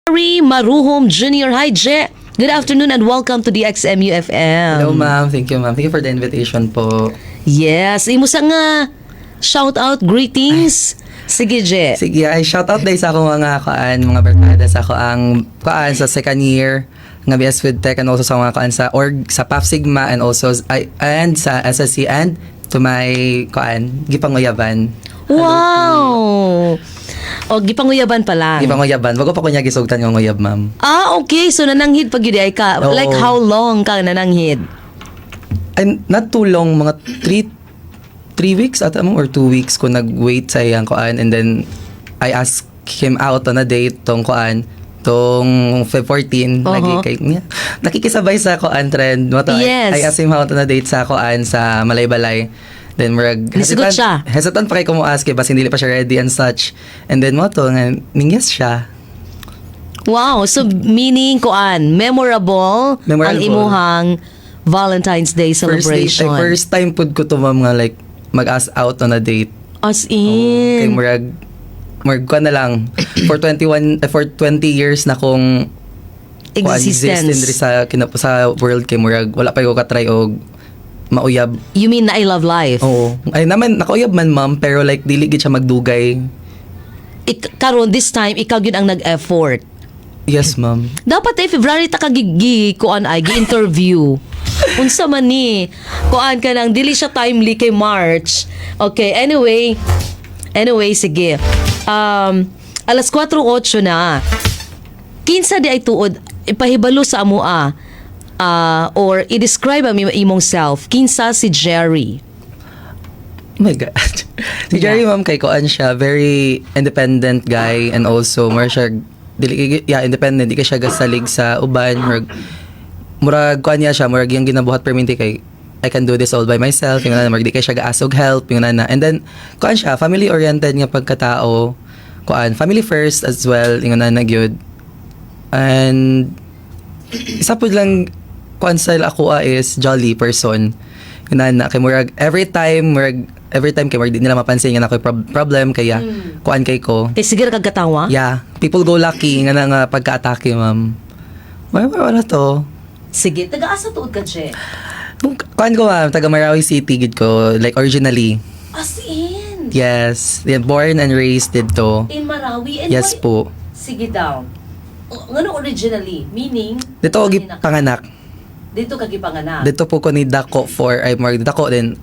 Jerry Maruhom Jr. Hi, Je. Good afternoon and welcome to DXMU FM. Hello, ma'am. Thank you, ma'am. Thank you for the invitation po. Yes, imo sa nga shout out, greetings. Sige, Je. Sige, ay shout out diay sa akong mga kuan, mga barkada sa ako ang kuan sa second year nga BS Food Tech and also sa mga kuan sa org sa PAF Sigma and also ay, and sa SSC and to my kuan gipanguyaban. Wow. O gipanguyaban pa lang. Gipanguyaban. Bago pa ko niya gisugtan nga nguyab, ma'am. Ah, okay. So nananghid pa gyud ay ka. Oo. Like how long ka nananghid? And not too long, mga 3 weeks ata mo or 2 weeks ko nag-wait sa iyang kuan and then I asked him out on a date tong kuan tong Feb 14. Lagi kay niya nakikisabay sa kuan trend mo to. I asked him out on a date sa kuan sa Malaybalay, then murag Nisugot siya. Hesitant pa kay ko mo ask kay basin dili pa siya ready and such, and then mo to nga ning yes siya. Wow. So meaning kuan, memorable, ang Memorable. imuhang Valentine's Day First date, celebration. ay, first time pud ko to, ma'am, nga like mag-ask out on a date. As Kay in. murag kuan na lang for 21 eh, for 20 years na kong kuan, Existence. existing diri sa world kay murag wala pa ko ka-try og mauyab. You mean na I love life? Oo. Ay naman nakauyab man, ma'am, pero like dili gid siya magdugay. Karon this time ikaw gyud ang nag-effort. Yes, ma'am. Dapat eh February ta ka gigi kuan ay gi-interview. Unsa man ni? Kuan ka nang dili siya timely kay March. Okay, anyway. Anyway, sige. Alas 4:08 na. Kinsa di ay tuod ipahibalo sa amoa or i-describe ang imong self? Kinsa si Jerry? Oh my God. Si Jerry, ma'am, kay kuan siya, very independent guy and also more siya dili yeah, independent, di ka siya gasalig sa uban, murag kuan niya siya, murag yung ginabuhat perminti kay "I can do this all by myself," yung na murag di kay siya gaas og help, yung na. And then kuan siya, family oriented nga pagkatao, kuan, family first as well, yung na gyud. And isa pud lang kuan style ako is jolly person. Yun na kay murag every time kay murag di nila mapansin nga ako'y problem kaya kuan kay ko. Kay sige ra kag katawa? Yeah, people go lucky nga na nga pagka-atake, ma'am. Wala wala to. Sige, taga-asa tuod ka, Che? Kuan ko, ma'am, taga Marawi City gid ko, like originally. As in? Yes, yeah, born and raised didto. In Marawi? And Yes po. Sige daw. Ngano originally? Meaning? Dito ako gipanganak. Dito ka gipanganak? Dito po ko ni dako for ay more dako din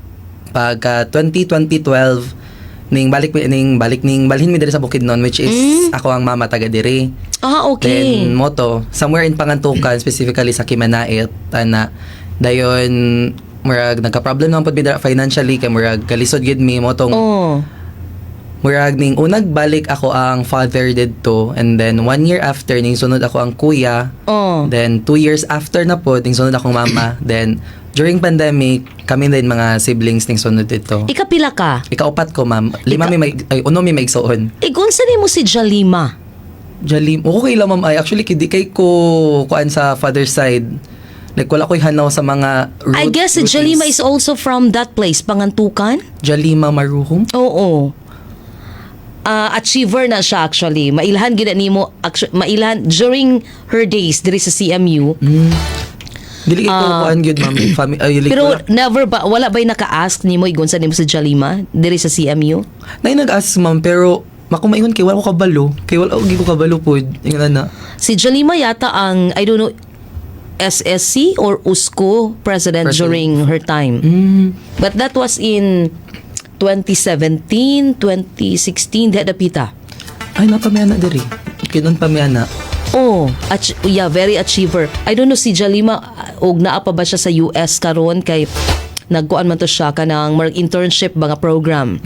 pagka 20 2012 ning balik ning balhin mi diri sa Bukidnon, which is ako ang mama taga diri. Then moto somewhere in Pangantukan, specifically sa Kimanait ana. Dayon murag nagka-problem naman pud mi dira financially kay murag kalisod gid mi motong murag ning unag balik ako ang father didto and then one year after ning sunod ako ang kuya. Then 2 years after na po ning sunod akong mama. Then during pandemic kami din mga siblings ning sunod dito. Ikapila ka? Ikaupat ko, ma'am. Lima mi may ay uno mi maigsuon. Igunsa nimo si Jalima? Jalim. Okay lang, ma'am, ay actually kay di kay ko kuan sa father side. Like wala ko'y hanaw sa mga root, I guess si rootings. Jalima is also from that place, Pangantukan? Jalima Maruhum? Oo. Achiever na siya actually. Mailhan gid nimo mailhan during her days diri sa CMU. Dili kay ko kuan gyud, ma'am. Ay, like, Pero wala. Never ba wala ba'y naka-ask nimo igunsa nimo si Jalima diri sa CMU? Nay nag-ask, ma'am, pero makumaingon kay wala ko kabalo. Kay wala ko kabalo pod. Ingana na. Si Jalima yata ang, I don't know, SSC or USCO president, President. during her time. But that was in 2017, 2016, diha dapita. Ay, napamiyana diri. Kinon pamiyana. Oh, yeah, very achiever. I don't know si Jalima og naa pa ba siya sa US karon kay nagkuan man to siya kanang marag internship mga program.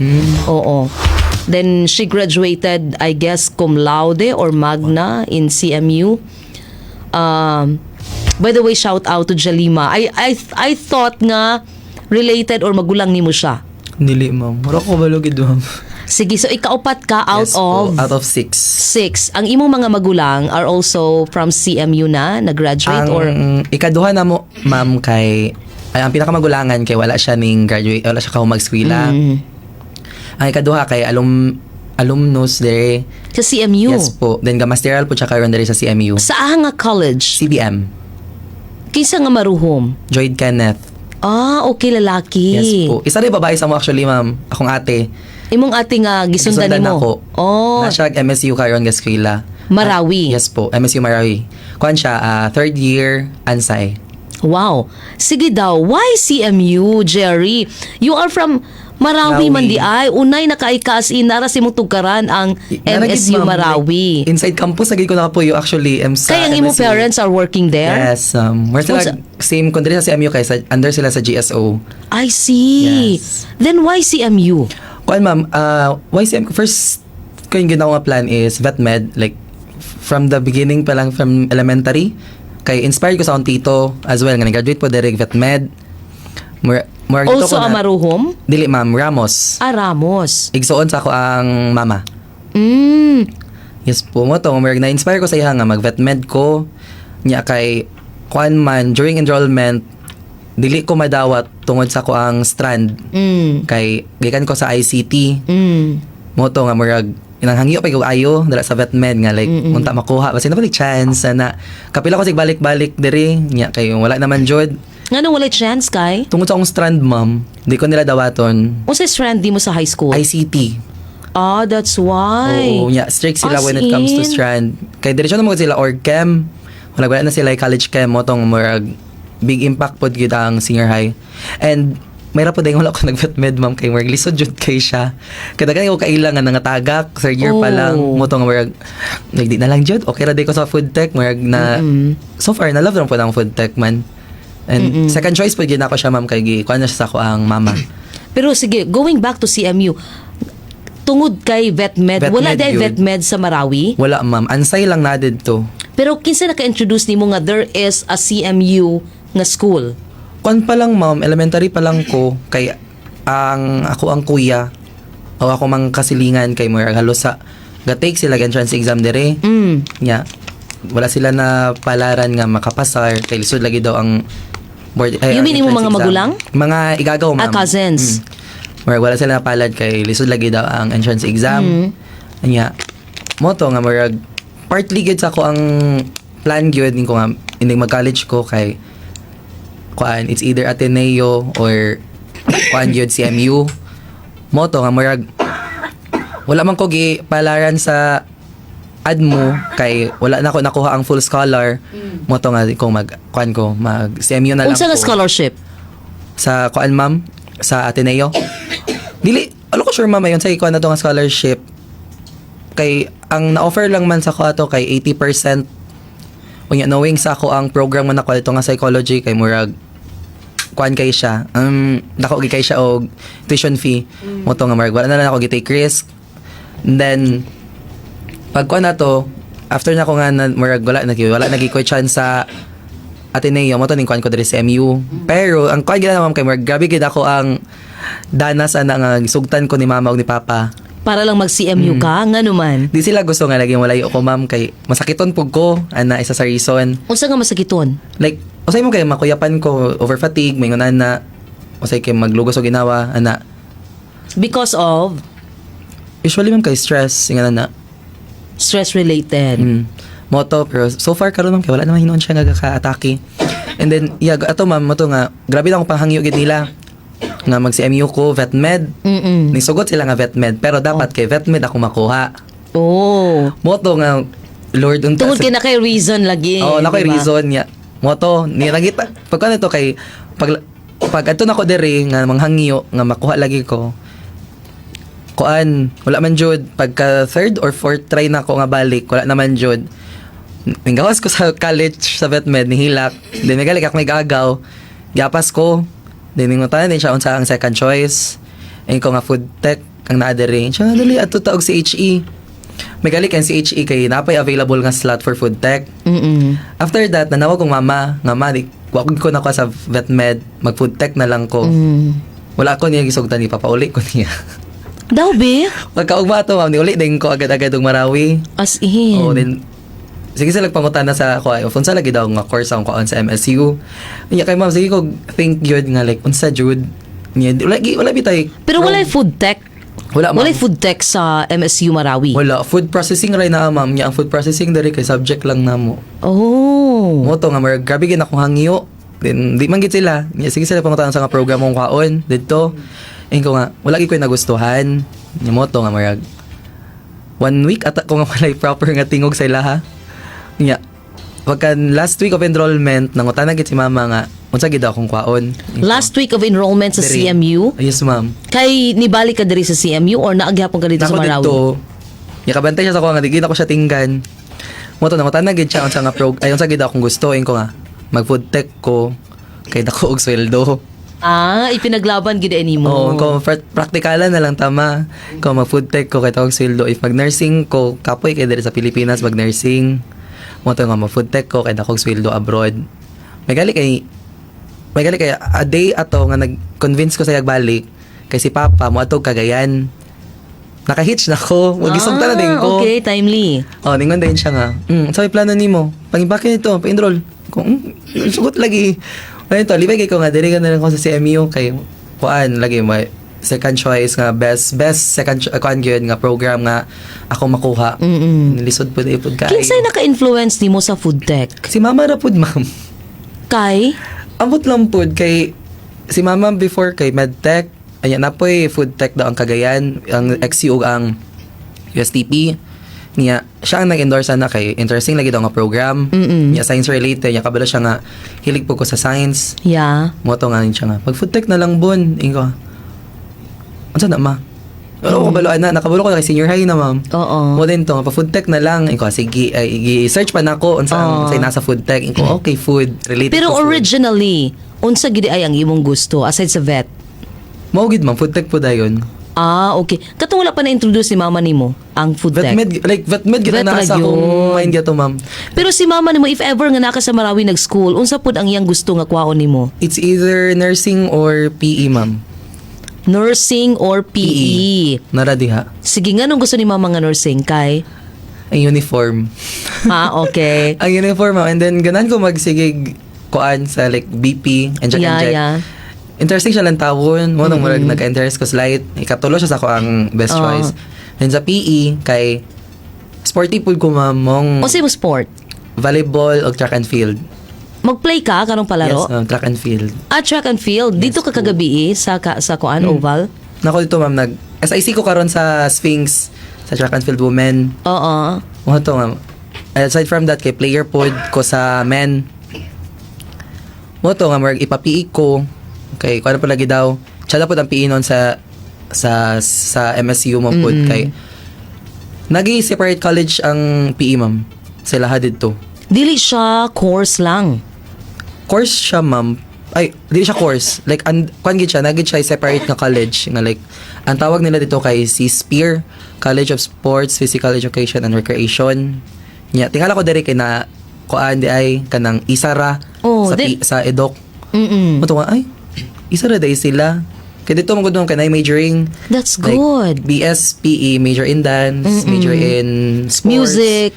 Oo. Then she graduated, I guess, cum laude or magna in CMU. By the way, shout out to Jalima. I thought nga related or magulang nimo siya. Dili, ma'am. Wala ko kabalo gid, ma'am. Sige, so ikaupat ka out Yes po, of out of six. Six. Ang imong mga magulang are also from CMU na, nag-graduate Ang or ikaduha na mo, ma'am, kay ay, ang pinakamagulangan kay wala siya ning graduate, wala siya kahumag eskwela. Ang ikaduha kay alum alumnus dire. Sa CMU. Yes po. Then ga-masteral po siya karon dire sa CMU. Sa nga college? CBM. Kinsa nga maruhom? Joyd Kenneth. Ah, okay, lalaki. Yes po. Isa rin babae sa mo actually, ma'am. Akong ate. Imong ate nga gisundan Gisundan nimo. ako. Oh, Na siya MSU karon gaskwela. Marawi. Yes po, MSU Marawi. Kuan siya, third year Ansay. Wow. Sige daw, why CMU, Jerry? You are from Marawi, Marawi. Man di ay. Unay nakaikaas in nara si mong tugkaran ang Naragid, MSU ma'am, Marawi. like, inside campus lagi ko nakapuyo actually. Sa Kaya ang imong MSU. parents are working there? Yes, we're sila same kun diri sa CMU kay sa under sila sa GSO. I see. Yes. Then why CMU? Kuan ma'am, why CMU? First ko yung ginawa nga plan is vet med, like from the beginning pa lang, from elementary, kay inspired ko sa akong tito as well nga nag-graduate po direct vet med. More Also ko na- Amaruhom? Dili ma'am, Ramos. Ah, Ramos. Igsuon sa ako ang mama. Yes po mo to, murag na-inspire ko sa iya nga mag vet med ko nya kay kuan man during enrollment dili ko madawat tungod sa ko ang strand kay gikan ko sa ICT. Mo to nga murag inanghangyo pa ko ayo dala sa vet med nga like unta makuha basta na balik chance na kapila ko sig balik-balik diri nya kay wala naman jud. Ngano walay chance kay? Tungod sa akong strand, ma'am, di ko nila dawaton. Unsa strand di mo sa high school? ICT. Ah, that's why. Oo, nya strict sila As when it comes to in? strand. Kay diretso na mo sila org chem. Wala wala na sila college chem mo tong murag big impact pod gyud ang senior high. And may ra pod wala ko nag-vet med, ma'am, kay murag lisod jud kay siya. Kada kay ko kaila nga nangatagak third year pa lang mo tong murag nagdi na lang jud. Okay ra di ko sa food tech murag na so far na love ra pod ang food tech man. And second choice pod gyud nako siya, ma'am, kay gi kuan na siya sa ako ang mama. Pero sige, going back to CMU, tungod kay VetMed, Vet wala Med dahil yun. VetMed sa Marawi? Wala ma'am, ansay lang na didto. Pero kinsa naka-introduce nimo nga there is a CMU nga school? Kwan pa lang ma'am, elementary pa lang ko kay ang ako ang kuya o ako mang kasilingan kay murag halos sa ga-take sila entrance exam dire. Nya wala sila na palaran nga makapasar kay lisod lagi daw ang board ay, You ang mean imong entrance mga exam. magulang? Mga igagaw, ma'am. Ah, cousins. Murag wala sila napalad kay lisod lagi daw ang entrance exam. Nya mo to nga murag partly gyud sa ako ang plan gyud ko nga hindi mag-college ko kay kuan it's either Ateneo or kuan gyud CMU. Mo to nga murag wala man ko gi palaran sa ADMU kay wala na ko nakuha ang full scholar. Mo to nga ko mag kuan ko mag CMU na lang Unsa nga ko. scholarship? Sa kuan ma'am, sa Ateneo. Dili alo ko sure ma'am ayon sa kuan na to nga scholarship kay ang na-offer lang man sa ko ato kay 80%. Unya knowing sa ako ang program nga nako ito nga psychology kay murag kuan kay siya dako gi kay siya og tuition fee. Mo to nga murag wala na lang ako gi-take risk. And then pag kuan na to after na ko nga na, murag wala na ko chance sa Ateneo, mo to ning kuan ko diri sa MU. Pero ang kuan gid na ma'am kay murag grabe gid ako ang danas ana nga sugtan ko ni mama ug ni papa. Para lang mag-CMU ka? Ngano man? Di sila gusto nga lagi malayo ko ma'am kay masakiton pug ko ana isa sa reason. Unsa nga masakiton? Like usay mo kay makuyapan ko over fatigue may na usay kay maglugos og ginawa ana. Because of Usually ma'am kay stress nga na. Stress related. Moto pero so far karon ma'am kay wala naman hinuon siya nga ka-atake. And then yeah ato ma'am mo to nga grabe lang akong panghangyo gid nila nga mag CMU ko vet med. Nisugot sila nga vet med pero dapat kay vet med ako makuha. Oh. Mo to nga Lord unta Tungod kay na kay reason lagi. Oo, na ko'y di ba? reason niya. Mo to, ni nagita. Pagka nito kay pag pag adto nako diri nga manghangyo nga makuha lagi ko. Kuan, wala man jud pagka third or fourth try na ko nga balik, wala naman jud. Ninggawas ko sa college sa vetmed nihilak. Then nagalik ako may gagaw. Gapas ko. Then ningutan din siya unsa ang second choice. Ayun ko nga food tech ang naa diri. Siya dali adto ta og CHE. May galik ang CHE kay napay available nga slot for food tech. After that, nanawag kong mama, nga ma, di, wa ko na ko sa vetmed, mag food tech na lang ko. Wala ko niya gisugtan ni papauli ko niya. Daw be? Pagkaugma to, ma'am, ni uli din ko agad-agad og Marawi. As in. Oo, then sige sila pangutan na sa ako ay unsa lagi daw nga course ang kuan sa MSU. Niya kay ma'am sige ko think yun nga like unsa jud niya wala wala bitay. Pero walay food tech. Wala, ma'am. Walay food tech sa MSU Marawi. Wala, food processing ra na, ma'am. Nya ang food processing diri kay subject lang namo. Oh. Mo to nga murag grabe gid akong hangyo. Then di man gid sila. Nya sige sila pangutan sa nga program mong kaon didto. Ingon ko nga wala gid ko nagustuhan. Nya mo to nga murag one week ata ko nga walay proper nga tingog sa ilaha. Nya pagka last week of enrollment, nangutana gid si mama nga unsa gid akong kwaon. Ingon ko, Last week of enrollment sa diri. CMU. Yes, ma'am. Kay nibalik ka diri sa CMU or naagyapon ka dito sa Nako Marawi? dito. Nya kabantay siya sa ko nga di gid ako siya tinggan. Mo to nangutana gid siya unsa nga prog ay unsa gid akong gusto. Ingon ko nga mag food tech ko kay dako og sweldo. Ah, ipinaglaban gid ani mo. Oo, ko praktikalan na lang tama. Ko mag food tech ko kay tawag sweldo. If mag nursing ko, kapoy kay diri sa Pilipinas mag nursing. Mo to nga mag food tech ko kay dako og sweldo abroad. May gali kay a day ato nga nag-convince ko sa balik kay si Papa mo atog Cagayan. Naka-hitch na ko. Magisog na din ko. Ah, okay, timely. Oh, ningon din siya nga. Sabi plano nimo, pangibake nito, pa-enroll. Kung sugot lagi. Ano to, libay kay ko nga diri ka na lang ko sa CMU kay kuan lagi may second choice nga best best second kuan gyud nga program nga ako makuha. Nilisod pud ipod kaayo. Kinsay naka-influence nimo sa food tech? Si mama ra pud, ma'am. Kay Ambot lang pud kay si mama before kay medtech, ayan na po'y food tech daw ang Cagayan, ang XU ug ang USTP. Niya, siya ang nag-endorse na kay interesting lagi daw nga program. Niya science related, niya kabalo siya nga hilig po ko sa science. Mo to nga siya nga pag food tech na lang bon, ingo. Unsa na, ma? Pero kabalo na, nakabalo ko na kay senior high na, ma'am. Oo. Mo din to, nga pa food tech na lang. Ingo, sige, ay, i-search pa nako unsa ang unsay nasa food tech. Ingo, okay, food related Pero to food. originally, unsa gid ay ang imong gusto aside sa vet? Mao gid, ma'am, food tech po dayon. Ah, okay. Katong wala pa na-introduce ni mama nimo ang food Vet tech. med, like vet med gid Vet na ra sa akong yun. mind gato, ma'am. Pero si mama nimo, if ever nga naka sa Marawi nag-school, unsa pud ang iyang gusto nga kwaon nimo? It's either nursing or PE, ma'am. Nursing or PE. Nara diha. Sige nga, nung gusto ni mama nga nursing kay? Ang uniform. Ah, okay. Ang uniform, ma'am. And then ganan ko magsigig kuan sa like BP, inject inject. Interesting siya lang tawon. Mo nang murag nagka-interest ko sa light. Ikatulo siya sa ako ang best choice. Then sa PE kay sporty pud ko, ma'am, mong Unsa imong sport? Volleyball o track and field. Mag-play ka karong palaro? Yes, ma'am, track and field. Ah, track and field. Dito ka kagabi eh, sa kuan oval. Nako dito, ma'am, nag SIC ko karon sa Sphinx sa track and field women. Oo. Mo to, ma'am. Aside from that kay player pod ko sa men. Mo to nga murag ipa-PE ko kay kuan pa lagi daw. Tsada pod ang PE noon sa MSU mo pod kay nagi separate college ang PE, ma'am. Sila ha didto. Dili siya course lang. Course siya, ma'am. Ay, dili siya course. Like, kuan gid siya, nagid siya separate nga college. Nga like, ang tawag nila dito kay si Spear, College of Sports, Physical Education and Recreation. Nya, tingala ko diri kay na kuan di ay kanang isara Oh, sa sa edok. Mo to nga, ay, isara dai sila. Kay dito mo gud kay na majoring. That's Like, good. BSPE, major in dance, major in sports. Music.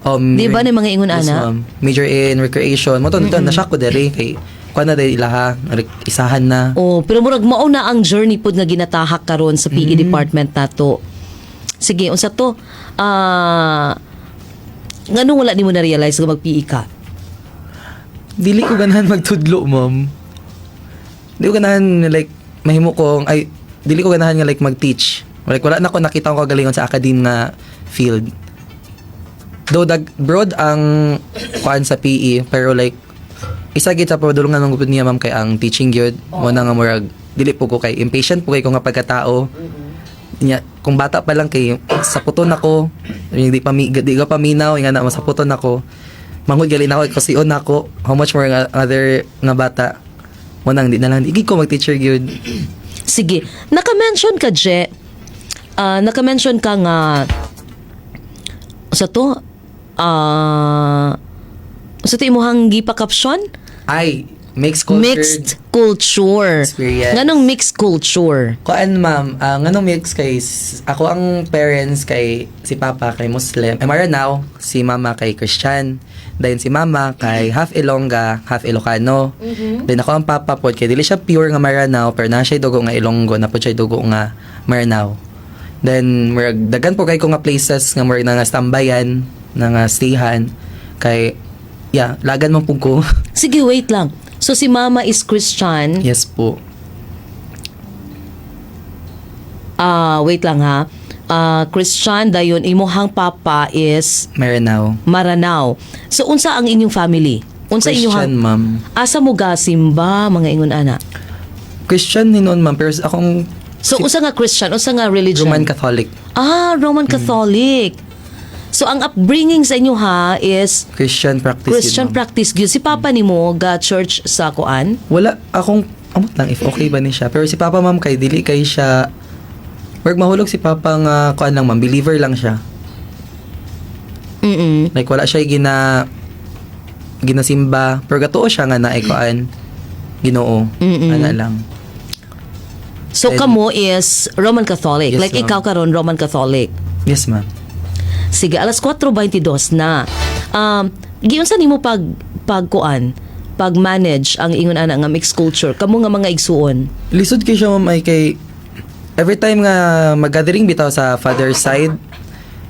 Di ba ni mga ingon Yes, ana? ma'am. Major in recreation. Mo to dito na ko diri kay kuan na diri ilaha, isahan na. Oh, pero murag mao na ang journey pud nga ginatahak karon sa PE department nato. Sige, unsa to? Ah, nganong wala nimo na-realize nga mag-PE ka? Dili ko ganahan magtudlo, ma'am. Di ko ganahan like mahimo kong ay dili ko ganahan nga like mag-teach. Like wala na ko nakita akong kagalingon sa academe nga field. Though dag broad ang kuan sa PE pero like isa gid sa padulungan ng gupod niya, ma'am, kay ang teaching gyud mo na nga murag dili po ko kay impatient po kay ko nga pagkatao. Nya, kung bata pa lang kay saputon ako, hindi pa mi, di ka paminaw nga na masaputon ako. Manghud gali na ako kasi on ako, how much more nga other nga bata. Mo nang di na lang di gid ko mag-teacher gyud. Sige, naka-mention ka, Je. Ah, naka-mention ka nga sa to sa to imuhang gipa-caption? Ay, mixed culture. Mixed culture. Experience. Nganong mixed culture? Kuan, ma'am, ang anong mix kay ako ang parents kay si papa kay Muslim, ay Maranao, si mama kay Christian. Then si mama kay half Ilongga, half Ilocano. Then ako ang papa pod kay dili siya pure nga Maranao pero naa siya dugo nga Ilonggo, na pod siya dugo nga Maranao. Then murag daghan po kay ko nga places nga murag nga stambayan, na nga stayhan kay, yeah, lagan man pud ko. Sige, wait lang. So si mama is Christian. Yes po. Ah, wait lang ha. Ah, Christian dayon imuhang papa is Maranao. Maranao. So unsa ang inyong family? Unsa Christian, inyong ma'am. Asa mo gasimba, mga ingon ana? Christian hinuon, ma'am, pero akong So unsa nga Christian? Unsa nga religion? Roman Catholic. Ah, Roman Catholic. So ang upbringing sa inyo ha is Christian practice yun, Christian ma'am. practice gyud. Si papa nimo ga church sa kuan? Wala akong amot lang if okay ba ni siya. Pero si Papa, ma'am, kay dili kay siya. Work mahulog si Papa nga kuan lang, ma'am, believer lang siya. Like wala siya ginasimba pero gatuo siya nga naay kuan, Ginoo. Ana lang. So kamo is Roman Catholic. Yes, Like ma'am. ikaw karon Roman Catholic. Yes, ma'am. Sige, alas 4:22 na. Giunsa nimo pag pagkuan, pag-manage ang ingon ana nga mixed culture kamo nga mga igsuon? Lisod kay siya, ma'am, ay kay every time nga mag-gathering bitaw sa father side,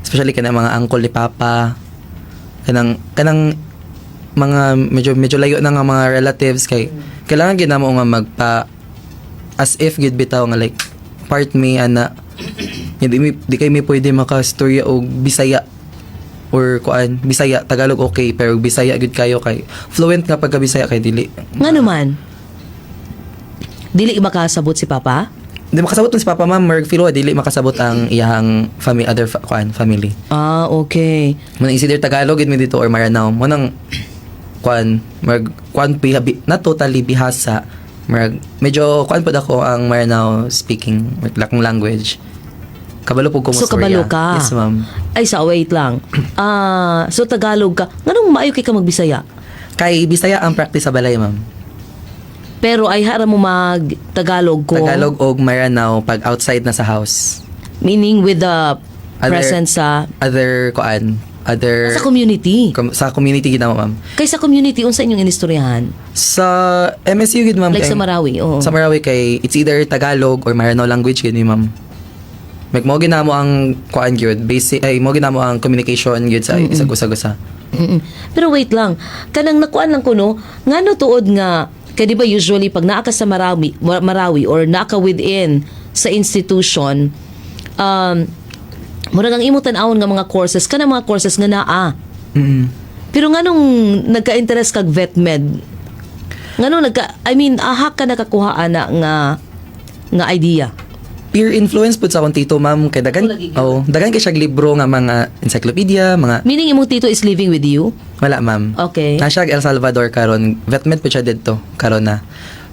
especially kanang mga uncle ni Papa, kanang mga medyo medyo layo na nga mga relatives, kay kailangan gid namo nga magpa as if gid bitaw nga like part me ana. Hindi mi di kay mi pwede makastorya og Bisaya or kuan Bisaya. Tagalog okay, pero Bisaya gid kayo kay fluent nga pagka Bisaya kay dili. Ngano man? Dili makasabot si Papa? Di makasabot man si Papa, ma'am. Merg feel dili makasabot ang iyahang family, other kuan family. Ah, okay. Mo nang either Tagalog gid mi dito or Maranao. Mo nang kuan merg kuan not totally bihasa. Merg medyo kuan pud ako ang Maranao speaking, like akong language. Kabalo pud ko mo So kabalo storya. ka? Yes, ma'am. Ay sa wait lang. Ah, so Tagalog ka. Nganong maayo kay ka magbisaya? Kay Bisaya ang practice sa balay, ma'am. Pero ay hara mo mag Tagalog ko. Tagalog og Maranao pag outside na sa house. Meaning with the presence sa Other kuan, other sa community. Sa community gid na, ma'am. Kay sa community unsa inyong inistoryahan? Sa MSU gid, ma'am. Like sa Marawi, oo. Sa Marawi kay it's either Tagalog or Maranao language gid ni, ma'am. Like mo ginamo ang kuan gyud, basic ay mo ginamo ang communication gyud sa isag usa-usa. Pero wait lang, kanang nakuan lang ko no, ngano tuod nga kay di ba usually pag naa ka sa Marawi, Marawi or naa ka within sa institution, murag ang imo tan-awon nga mga courses kanang mga courses nga naa. Pero nganong nagka-interest kag vet med? Nganong nagka I mean, aha ka nakakuha ana nga nga idea? Peer influence pud sa akong tito, ma'am, kay dagan Wala gid. oh, dagan kay siya libro nga mga encyclopedia, mga Meaning imong tito is living with you? Wala, ma'am. Okay. Naa siya El Salvador karon, vetmed po siya didto karon na.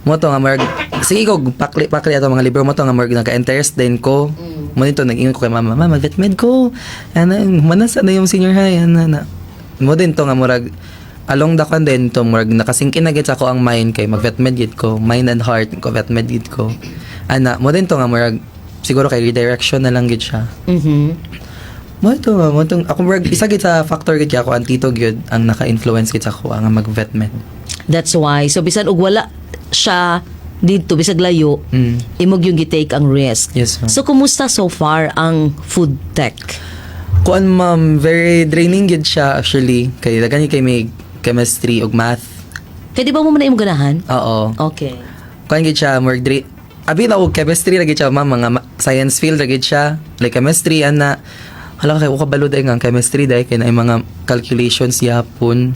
Mo to nga marag sige ko pakli pakli ato mga libro mo to nga marag nagka-interest din ko. Mo nito nag-ingon ko kay mama, "Mama, vetmed ko." Ana, manas na yung senior high ana na. Mo din to nga murag along the kwan din to murag nakasingkin na gid sa ako ang mind kay mag vetmed gid ko, mind and heart ko vetmed gid ko. Ana, mo din to nga murag siguro kay redirection na lang gid siya. Mo ito, mo itong, ako murag, isa gid sa factor gid kay ako ang tito gyud ang naka-influence gid sa ako ang mag vetmed. That's why. So bisan og wala siya didto bisag layo, imog yung gi-take ang risk. Yes, ma'am. So kumusta so far ang food tech? Kuan, ma'am, very draining gid siya actually kay daghan kay may chemistry ug math. Kay di ba mo man na imong ganahan? Oo. Okay. Kuan gid siya murag abi na og chemistry ra gid siya, ma'am, mga science field ra gid siya. Like chemistry ana. Hala kay ko kabalo dai nga ang chemistry dai kay naay mga calculations yapon.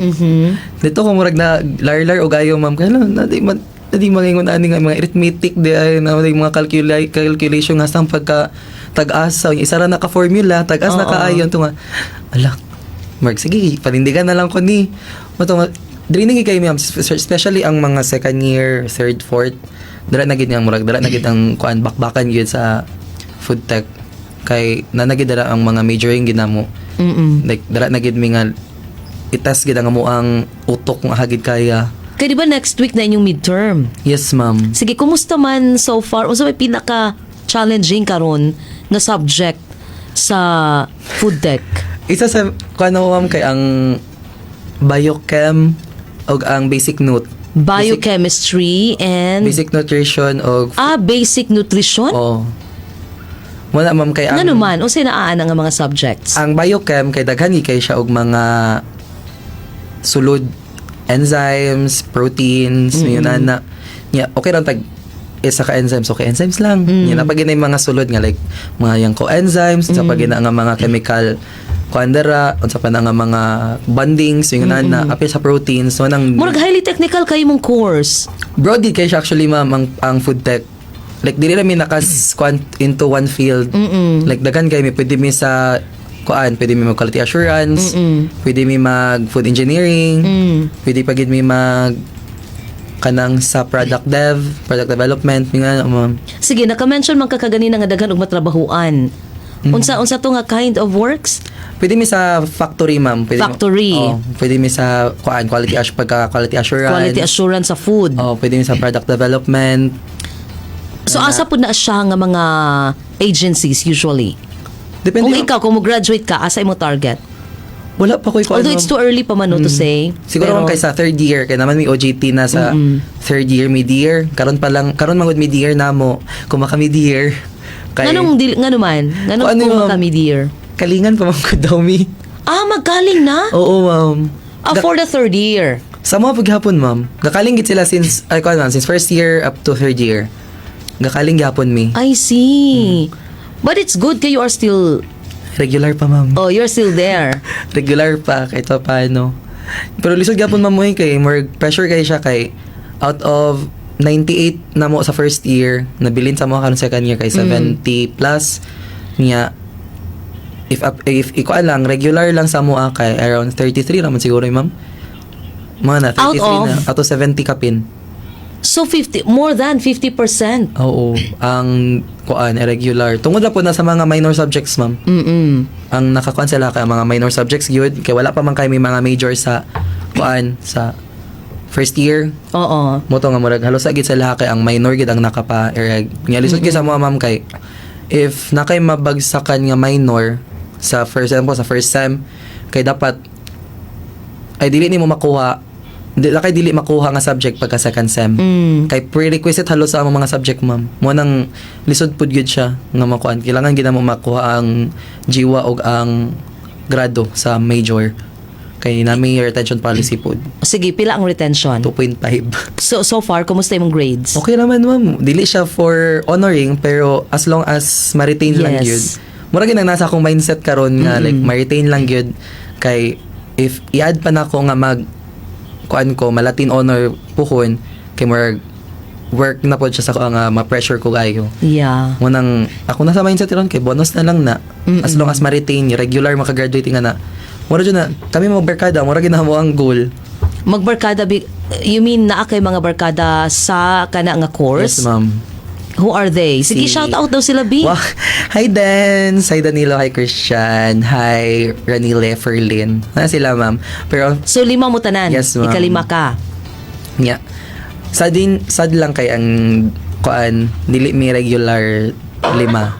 Dito ko murag na larlar og ayo, ma'am, kay na di man na di mangingon ani nga mga arithmetic di ay na di mga calculation nga sa pagka tag-asa yung isa ra naka formula tag-as na kaayon to nga ala Mark, sige panindigan na lang ko ni mo to nga draining kay ma'am, especially ang mga second year, third, fourth, dala na gid ang murag dala na gid ang kuan bakbakan gid sa food tech kay nanagid dala ang mga majoring ginamo. Like dala na gid mi nga i-test gid ang amo ang utok kung aha gid kaya. Kay di ba next week na inyong midterm? Yes, ma'am. Sige, kumusta man so far? Unsa may pinaka challenging karon na subject sa food tech? Isa sa kuan mo, ma'am, kay ang biochem og ang basic note. Biochemistry and Basic nutrition og Ah, basic nutrition? Oh. Wala, ma'am, kay ang Ngano man, unsay naa ana nga mga subjects? Ang biochem kay daghan kay siya og mga sulod, enzymes, proteins, yun na. Yeah, okay lang tag isa ka enzymes, okay, enzymes lang. Yan na pag yung mga sulod nga like mga yung coenzymes, sa pag nga mga chemical kuandera, unsa pa na nga mga bondings, yung na apil sa proteins, so nang Murag highly technical kay imong course. Broad gid kay siya actually, ma'am, ang food tech. Like dili ra mi nakas kuan into one field. Like daghan kay mi, pwede mi sa kuan, pwede mi mag quality assurance, pwede mi mag food engineering, pwede pa gid mi mag kanang sa product dev, product development, mi nga ma'am. Sige, naka-mention man ka kaganina nga daghan og matrabahuan. Unsa to nga kind of works? Pwede mi sa factory, ma'am. Pwede Factory. Oh, pwede mi sa kuan, pagka quality assurance. Quality assurance sa food. Oh, pwede mi sa product development. So asa pud na siya nga mga agencies usually? Depende. Kung ikaw, kung mo-graduate ka, asa imo target? Wala pa ko ikaw. Although it's too early pa man, no, to say. Siguro pero, ma'am kay sa third year kay naman may OJT na sa third year, mid year. Karon pa lang, karon mangud mid year namo kung maka mid year. Kay Nganong dili ngano man? Nganong Kung ano kung ma'am? maka mid-year? Kalingan pa man gud daw mi. Ah, magaling na? Oo, ma'am. Ah, for the third year. Sa mga paghapon, ma'am. Gakaling gid sila since ay kuan, ma'am, since first year up to third year. Gakaling gihapon mi. I see. But it's good kay you are still Regular pa, ma'am. oh, you're still there. Regular pa kahit pa paano. Pero lisod gihapon, ma'am, mo eh, kay more pressure kay siya kay out of 98 na mo sa first year, nabilin sa mo karon second year kay 70 plus niya. If ikuan lang, regular lang sa mo kay around 33 raman siguro eh, ma'am. Mga na 33 Out of? Na out of 70 kapin. So 50, more than 50%. Oo, ang kuan irregular. Tungod na po na sa mga minor subjects, ma'am. Ang nakakuan sila kay ang mga minor subjects gyud kay wala pa man kay may mga major sa kuan sa first year. Mo to nga murag halos sa gid sila kay ang minor gid ang nakapa irreg. Nga lisod gyud sa mga, ma'am, kay if nakay mabagsakan nga minor sa first sem po, sa first sem, kay dapat ay dili nimo makuha, di kay dili makuha nga subject pagka second sem. Kay prerequisite halos sa among mga subject, ma'am. Mo nang lisod pud gyud siya nga makuan. Kailangan gid na mo makuha ang jiwa og ang grado sa major. Kay nami retention policy pud. Sige, pila ang retention? 2.5. So far, kumusta imong grades? Okay naman, ma'am. Dili siya for honoring pero as long as ma-retain lang gyud. Mura gyud ang nasa akong mindset karon nga like ma-retain lang gyud kay if i-add pa nako nga mag kuan ko ma-Latin honor puhon kay murag work na pod siya sa ko nga ma-pressure ko kayo. Munang ako nasa mindset ron kay bonus na lang na as long as ma-retain, regular makagraduate nga na. Mura jud na kami mo barkada, mura gyud na mo ang goal. Magbarkada, you mean naa kay mga barkada sa kana nga course? Yes, ma'am. Who are they? Sige, shout out daw sila, B. Wow. Hi, Dance! Hi, Danilo. Hi, Christian. Hi, Ranile, Ferlin. Na sila, ma'am. Pero, So lima mo tanan. Yes, ma'am. Ikalima ka. Yeah. Sad din, sad lang kay ang kuan, dili mi regular lima.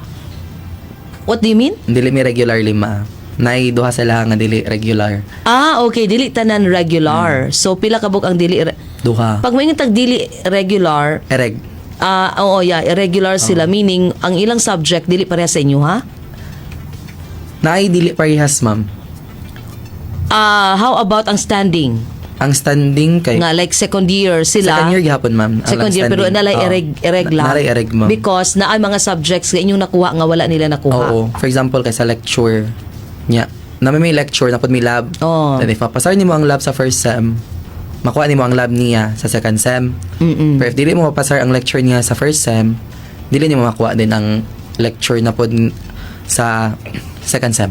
What do you mean? Dili mi regular lima. Nay duha sila nga dili regular. Ah, okay. Dili tanan regular. So pila ka buok ang dili Duha. Pag may tag dili regular, Ereg. ah, oo, yeah, irregular sila, meaning ang ilang subject dili pareha sa inyo, ha? Naay dili parehas, ma'am. Ah, how about ang standing? Ang standing kay Nga like second year sila. Second year gihapon, ma'am. Ang Second year pero standing. nalay Oo. ireg lang. Nalay ireg, ma'am. Because naay mga subjects nga inyong nakuha nga wala nila nakuha. Oo. For example, kay sa lecture niya. Nami may lecture na pud may lab. Oo. Then if mapasar nimo ang lab sa first sem, makuha nimo ang lab niya sa second sem. Pero if dili mo mapasar ang lecture niya sa first sem, dili nimo makuha din ang lecture na pod sa second sem.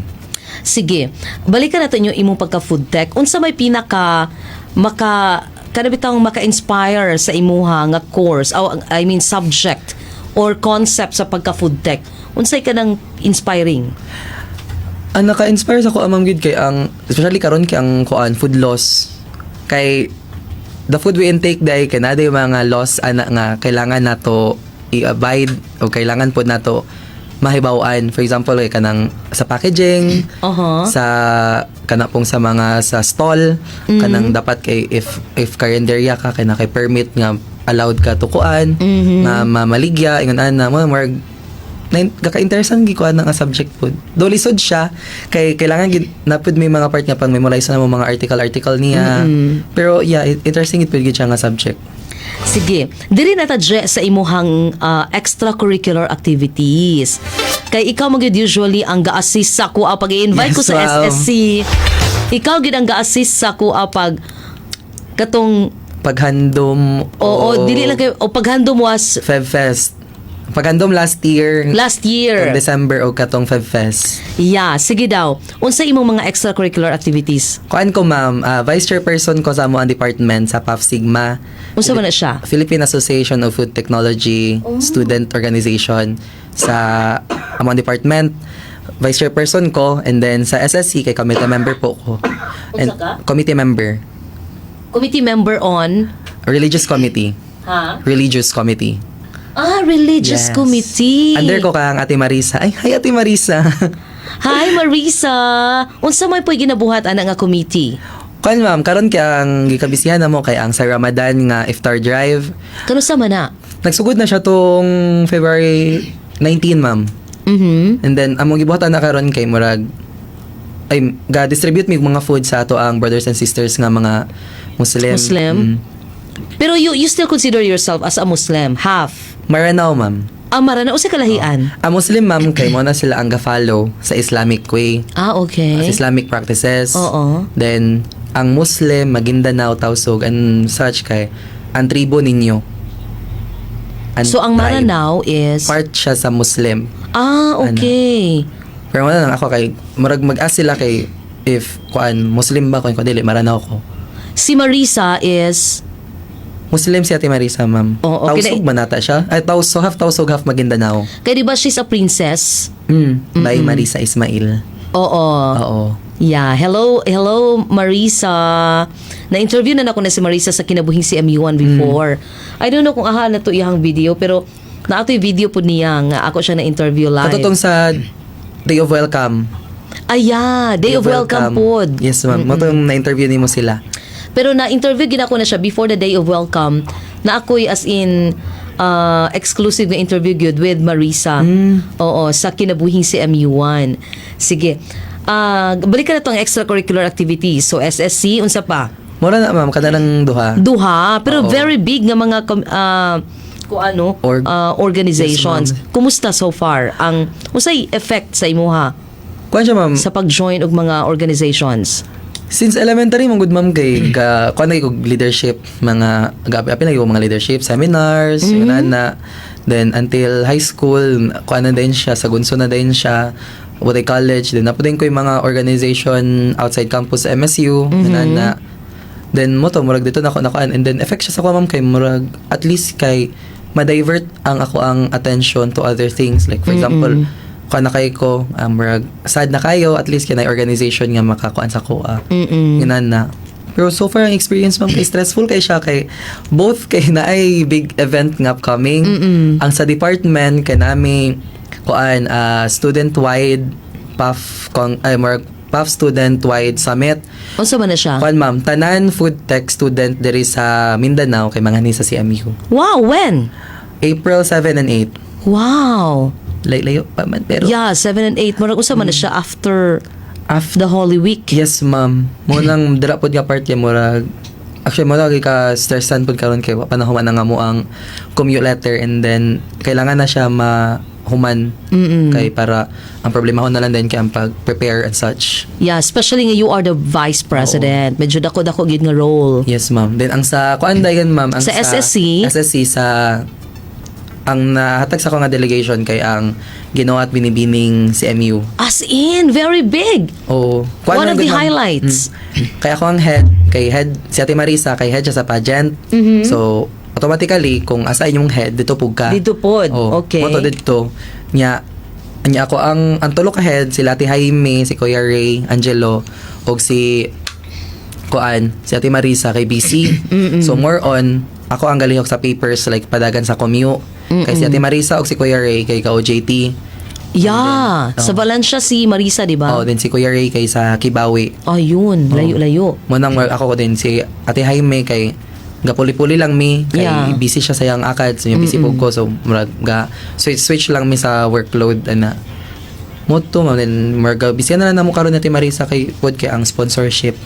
Sige. Balikan natin yung imong pagka food tech. Unsa may pinaka maka kana bitawng maka-inspire sa imuha nga course, oh, I mean subject or concept sa pagka food tech? Unsay kanang inspiring? Ang naka-inspire sa ko, ma'am, gid kay ang especially karon kay ang kuan food loss, kay the food we intake dai kay naa yung mga loss ana nga kailangan nato i-abide o kailangan pod nato mahibaw-an. For example, kay kanang sa packaging, sa kana pong sa mga sa stall, kanang dapat kay if karinderya ka kay na kay permit nga allowed ka tukuan nga mamaligya ingon ana mo more. Kaka-interesan gi ko ana nga subject pud. Do lisod siya kay kailangan gid napud may mga part nga pang memorize na mo mga article article niya. Pero yeah, interesting it pud gid siya nga subject. Sige, diri na ta, Je, sa imuhang extracurricular activities. Kay ikaw man gyud usually ang ga-assist sa akoa pag i-invite ko Yes, sa ma'am. SSC. Ikaw gid ang ga-assist sa akoa pag katong Paghandom. Oo, dili lang kayo o paghandom was Feb Fest. Paghandom last year. Last year. In December o katong Feb Fest. Yeah, sige daw. Unsa imong mga extracurricular activities? Kuan ko, ma'am, vice chairperson ko sa among department sa PAF Sigma. Unsa man na siya? Philippine Association of Food Technology Student Organization sa among department. Vice chairperson ko and then sa SSC kay committee member po ko. And Unsa ka? committee member. Committee member on Religious committee. Ha? Religious committee. Ah, religious Yes. committee. Under ko kang Ate Marisa. Ay, hi, Ate Marisa. Hi, Marisa. Unsa may po'y ginabuhat ana nga committee? Kuan, ma'am, karon kay ang gikabisihan na mo kay ang sa Ramadan nga iftar drive. Kanusa man na? Nagsugod na siya tong February 19, ma'am. And then among gibuhatan na karon kay murag ay ga-distribute mig mga food sa ato ang brothers and sisters nga mga Muslim. Muslim? Mm. Pero you still consider yourself as a Muslim, half? Maranao, ma'am. Ah, Maranao, usa kalahian. Ang Muslim, ma'am, kay mo na sila ang ga-follow sa Islamic way. Sa Islamic practices. Then ang Muslim, Maguindanao, Tausug and such kay ang tribo ninyo. Ang So ang tribe. Maranao is Part siya sa Muslim. Ah, okay. Pero wala lang ako kay murag mag-ask sila kay if kuan Muslim ba ko, kung dili, Maranao ko. Si Marisa is Muslim si Ate Marisa, ma'am. Oo, okay. Tausug man nata siya. Ay, Tausug, half Tausug, half Maguindanao. Kay di ba she's a princess? By Marisa Ismail. Oo. Oo. Yeah, hello, hello, Marisa. Na-interview na nako na si Marisa sa Kinabuhing CMU1 before. I don't know kung aha na to iyang video, pero naatoy video po niya nga ako siya na-interview live. Katutong sa Day of Welcome. Ay, yeah, Day of Welcome pod. Yes, ma'am. Mo tong na-interview nimo sila. Pero na-interview gid ako na siya before the Day of Welcome na ako'y as in exclusive na interview gyud with Marisa. Oo, sa Kinabuhing CMU1. Sige. Ah, balik ka na tong extracurricular activities. So SSC, unsa pa? Mura na, ma'am, kanang duha. Duha, pero Oo. very big nga mga kung ano, organizations. Yes, ma'am. Kumusta so far ang unsay effect sa imuha Kuan siya, ma'am. sa pag-join og mga organizations? Since elementary mong good, ma'am, kay ga kuan na kog leadership mga gabi apil na mga leadership seminars yun na. Then until high school, kuan na din siya, sa gunso na din siya, what college then napo din ko yung mga organization outside campus sa MSU yun na. Then mo to murag dito na ako nakuan and then effect siya sa ko, ma'am, kay murag at least kay ma-divert ang ako ang attention to other things, like for example, kuan na kay ko, murag sad na kayo, at least kay organization nga makakuan sa ko. Ginan na. Pero so far ang experience, ma'am, kay stressful kay siya kay both kay naay big event nga upcoming. Ang sa department kay nami kuan student wide PAF kong ay more PAF student wide summit. Unsa man na siya? Kuan, ma'am, tanan food tech student diri sa Mindanao kay mga ni sa CMU. Wow, when? April 7 and 8. Wow. Layo pa man pero Yeah, 7 and 8. Murag unsa man na siya, after after the Holy Week? Yes, ma'am. Mo nang dira pod nga part kay murag actually mo lagi ka stressan pod karon kay wa pa na human nga mo ang commute letter and then kailangan na siya mahuman kay para ang problema ko na lang din kay ang pag-prepare and such. Yeah, especially nga you are the vice president. Medyo dako-dako gid nga role. Yes, ma'am. Then ang sa kuan dayon, ma'am, ang Sa SSC? SSC sa ang nahatag sa ko nga delegation kay ang Ginoo at Binibining CMU. As in, very big. Oh, One of man the gud, ma'am. highlights. Kaya ako ang head, kay head si Ate Marisa, kay head siya sa pageant. So, automatically kung asa inyong head dito pug ka. Dito pod. Oh, Okay. Mo to dito. Nya nya ako ang tulo ka head sila Ate Jaime, si Kuya Ray, Angelo ug si kuan, si Ate Marisa kay BC. So more on ako ang galihok sa papers like padagan sa commu. Kay si Ate Marisa ug si Kuya Ray kay ka OJT. Yeah, sa Valencia si Marisa, di ba? Oh, then si Kuya Ray kay sa Kibawi. Ayun, layo-layo. Mo nang ako ko din si Ate Jaime kay Gapuli-puli lang mi kay busy siya sa iyang akad, so yung busy pud ko, so murag ga switch switch lang mi sa workload ana mo to, ma'am. Then murag busy na lang namo karon na Marisa kay pod kay ang sponsorship,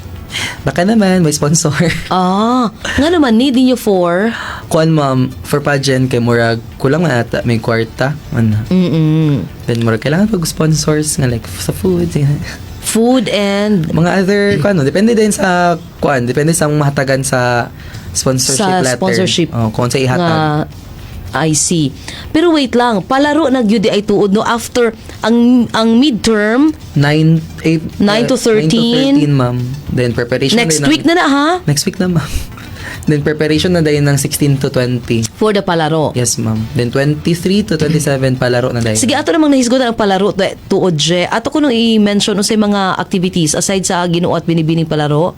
baka naman may sponsor. Ah, nga naman need niyo for Kuan, ma'am, for pageant kay murag kulang na ata may kwarta ana. Then murag kailangan pag sponsors nga like sa food, Food and mga other kuan, no? Depende din sa kuan, depende sa mahatagan sa sponsorship sa letter. Sponsorship. Oh, kung sa ihatag. Nga I see. Pero wait lang, palaro na gyud ay tuod, no, after ang midterm? 9, 8, 9 to 13. 9 to 13, ma'am. Then preparation Next din week na na ha Next week na, ma'am. Then preparation na dayon ng 16 to 20. For the palaro. Yes, ma'am. Then 23 to 27 palaro na dayon. Sige, ato namang nahisgotan ang palaro tuod je. Ato ko nung i-mention unsay mga activities aside sa Ginoo at Binibining Palaro.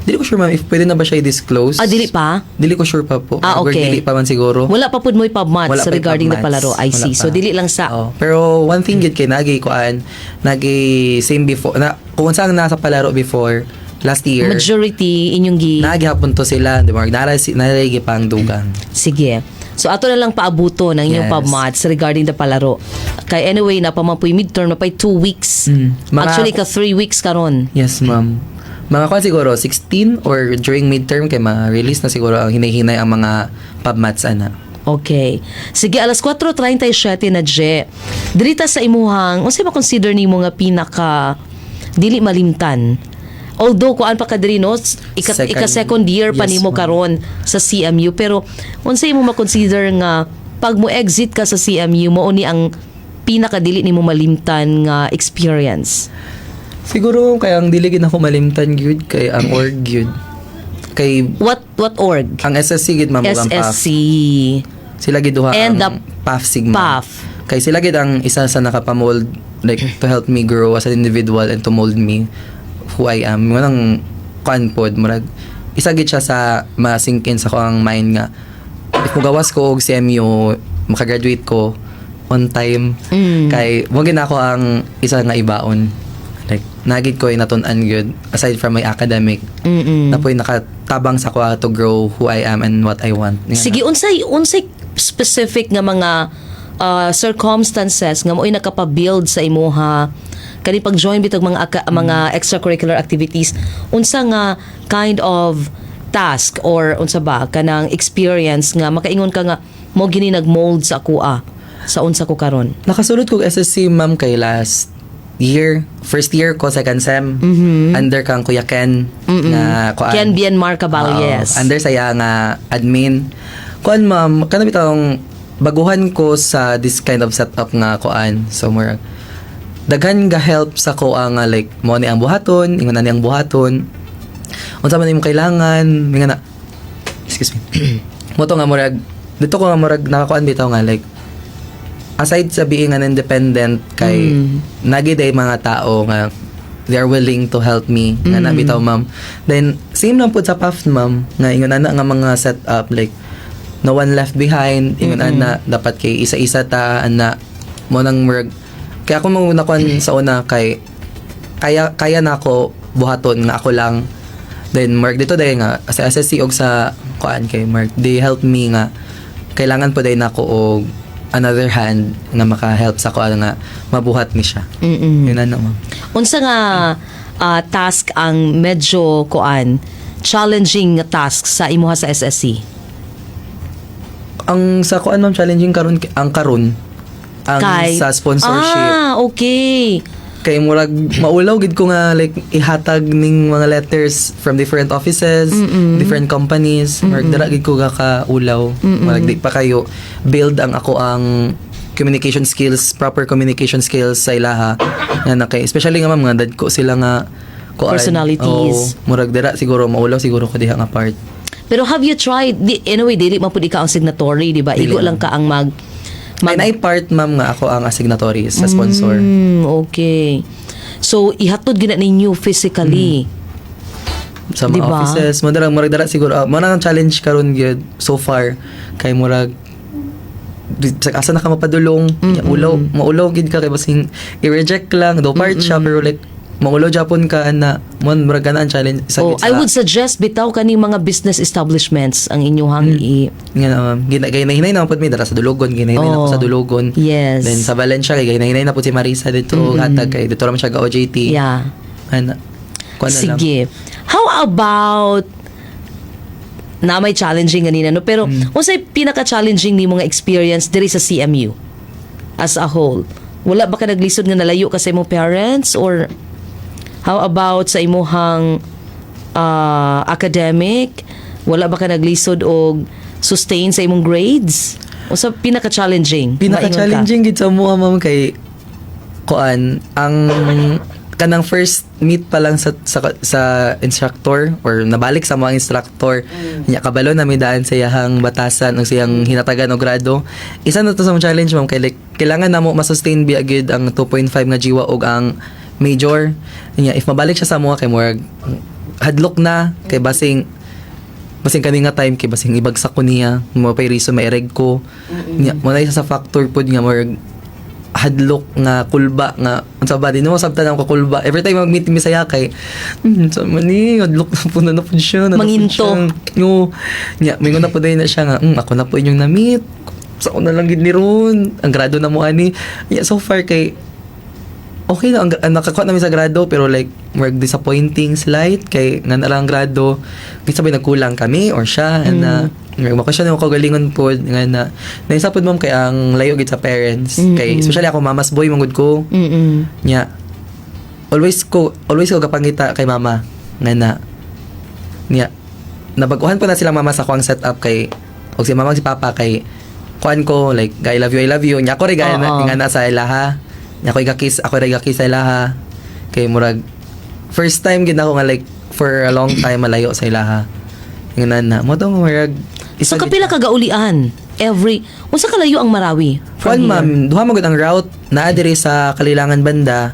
Dili ko sure, ma'am, if pwede na ba siya i-disclose. Ah, dili pa? Dili ko sure pa po. Ah, Or okay. dili pa man siguro. Wala pa pud mo'y pubmats Wala pa regarding the pubmats. palaro. I Wala see. So pa. dili lang sa Oo. Pero one thing gid kay nagi kuan, nagi same before na kung saan nasa palaro before last year. Majority inyong gi Nagi hapon to sila, di ba? Nara nara pang dugang. Sige. So ato na lang paabuto ng inyong pubmats regarding the palaro. Kay anyway na pa man po'y midterm na pa'y 2 weeks. Actually ka 3 weeks karon. Yes, ma'am. Mga kuan siguro 16 or during midterm kay ma-release na siguro ang hinay-hinay ang mga pubmats ana. Okay. Sige, alas 4:37 na, Je. Dirita sa imuhang, unsay ma-consider nimo nga pinaka dili malimtan? Although kuan pa ka diri, no, ika second year pa nimo Ma'am. karon sa CMU, pero unsay imo ma-consider nga pag mo exit ka sa CMU, mao ni ang pinaka dili nimo malimtan nga experience? Siguro kay ang dili gid ako malimtan gyud kay ang org gyud. Kay What org? Ang SSC gid, ma'am, ug ang PAF. SSC. Sila gid duha And ang the PAF Sigma. PAF. Kay sila gid ang isa sa nakapamold, like to help me grow as an individual and to mold me who I am. Manang kuan pod, murag isa gid siya sa ma-sink in sa ang mind nga if mogawas ko og CMU, makagraduate ko on time kay mo gid ako ang isa nga ibaon, like nagid ko natun-an gyud aside from my academic na po'y nakatabang sa ko to grow who I am and what I want. Nga Sige, unsay unsay specific nga mga circumstances nga mo'y nakapabuild sa imuha kani pag-join bitog mga extracurricular activities? Unsa nga kind of task or unsa ba kanang experience nga makaingon ka nga mo gini nag-mold sa akoa sa unsa ko karon? Nakasulod kog SSC, ma'am, kay last year, first year ko second sem, under kang Kuya Ken nga kuan. Ken Bien Marcaballes. Oo, under saya nga admin. Kuan, ma'am, kana bitawng baguhan ko sa this kind of setup nga kuan. So murag daghan ga help sa ko nga like mo ni ang buhaton, ingon na ni ang buhaton. Unsa man imong kailangan, nga na, excuse me. Mo to nga murag dito ko nga murag nakakuan bitaw nga like aside sa being an independent kay nagi day mga tao nga they are willing to help me nga na bitaw, ma'am. Then same lang pud sa PAF, ma'am, nga ingon ana nga mga setup, like no one left behind, ingon ana dapat kay isa-isa ta ana mo nang murag kaya ako mo nakuan sa una kay kaya kaya na ako buhaton nga ako lang. Then murag dito dahil nga sa SSC og sa kuan kay murag they help me nga kailangan po dahil nako og another hand nga maka-help sa kuan nga mabuhat ni siya. Yun ano, ma'am. Unsa nga task ang medyo kuan challenging nga task sa imuha sa SSC? Ang sa kuan, ma'am, challenging karon ang karon ang Kay sa sponsorship. Ah, okay. Kay murag maulaw gid ko nga like ihatag ning mga letters from different offices, different companies. Murag dara gid ko ga kaulaw. Murag di pa kayo build ang ako ang communication skills, proper communication skills sa ilaha. Nga na kay especially nga, ma'am, nga dad ko sila nga kuan. Personalities. Oo, murag dara siguro maulaw siguro ko diha nga part. Pero have you tried di, anyway dili man pud ikaw ang signatory, di ba? Dili Igo lang lang. ka ang mag May naay part, ma'am, nga ako ang signatory sa sponsor. Okay. So ihatod gina ninyo physically. Sa mga Diba? offices mo dara murag dara siguro mo na ang challenge karon gyud so far kay murag sa asa na ka mapadulong, ulaw maulaw gid ka kay basin i-reject lang do part siya, pero like Mangulo Japon ka ana mo, murag kana ang challenge sa Oh, I would suggest bitaw kaning mga business establishments ang inyuhang i Nga na, ma'am. Ginahinay na pud mi dara sa Dulugon, ginahinay na ko sa Dulugon. Then sa Valencia kay ginahinay na pud si Marisa dito, hatag kay dito raman siya ga OJT. Ana. Kuan na lang. Sige. How about na may challenging ganina, no, pero unsay pinaka challenging nimo nga experience diri sa CMU as a whole? Wala ba ka naglisod nga nalayo ka sa imong parents, or how about sa imuhang academic? Wala ba ka naglisod og sustain sa imong grades? Unsa pinaka challenging? Pinaka challenging gid sa mo, ma'am, kay kuan ang kanang first meet pa lang sa instructor or nabalik sa mga instructor nya, kabalo na mi daan sa iyahang batasan o siyang hinatagan og grado. Isa na to sa mga challenge, ma'am, kay like, kailangan namo ma-sustain biya gyud ang 2.5 nga jiwa og ang major nya. If mabalik siya sa mga kay murag hadlok na kay basing kani nga time kay basing ibagsak ko niya mo pay reason maireg ko niya. Mo na isa sa factor pod nga murag hadlok nga kulba nga unsa ba, di mo sabtan ang kakulba every time mag-meet mi saya kay so man ni hadlok na po na po siya na po Manginto. Siya. No nya mingon na po din na siya nga ako na po inyong na-meet sa ako na lang gid ni ron ang grado na mo ani." Nya so far kay okay na ang nakakuha namin sa grado, pero like more disappointing slight kay nga na lang ang grado, minsan ba nagkulang kami or siya and na mm. Mako siya nang kagalingon pod nga na naisa pod, ma'am, kay ang layo gid sa parents kay especially ako, mama's boy man gud ko. Nya always ko gapangita kay mama nga na niya nabaguhan po na sila mama sa kuang setup kay og si mama og si papa kay kuan ko like, "I love you, I love you." Nya ako rin gaya nga na sa ilaha nya ako igakiss, ako rin igakiss sa ilaha kay murag first time gid ako nga like for a long time malayo sa ilaha nga na na mo to murag So isa gid kapila ka gaulian every, unsa kalayo ang Marawi from Kuan here? ma'am, duha man gud ang route naa diri sa Kalilangan banda.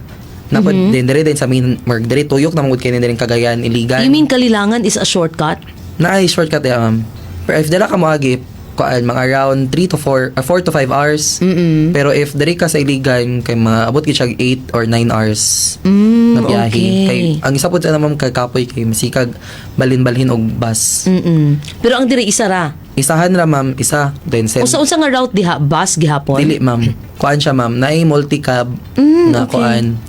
Napod din diri din sa main mark diri tuyok na man gud kay diri Cagayan, Iligan. You mean Kalilangan is a shortcut? Naay shortcut ya, ma'am. Pero if dira ka moagi kuan mga around 3 to 4 4 to 5 hours. Pero if diri ka sa Iligan kay mga abot gid siya 8 or 9 hours na biyahe. Kay ang isa pod sa ma'am kay kapoy kay masikag balin-balhin og bus. Pero ang diri isa ra. Isahan ra, ma'am, isa then send. Unsa-unsa nga route diha, bus gihapon? Dili, ma'am. Kuan siya, ma'am. Naay multicab na kuan.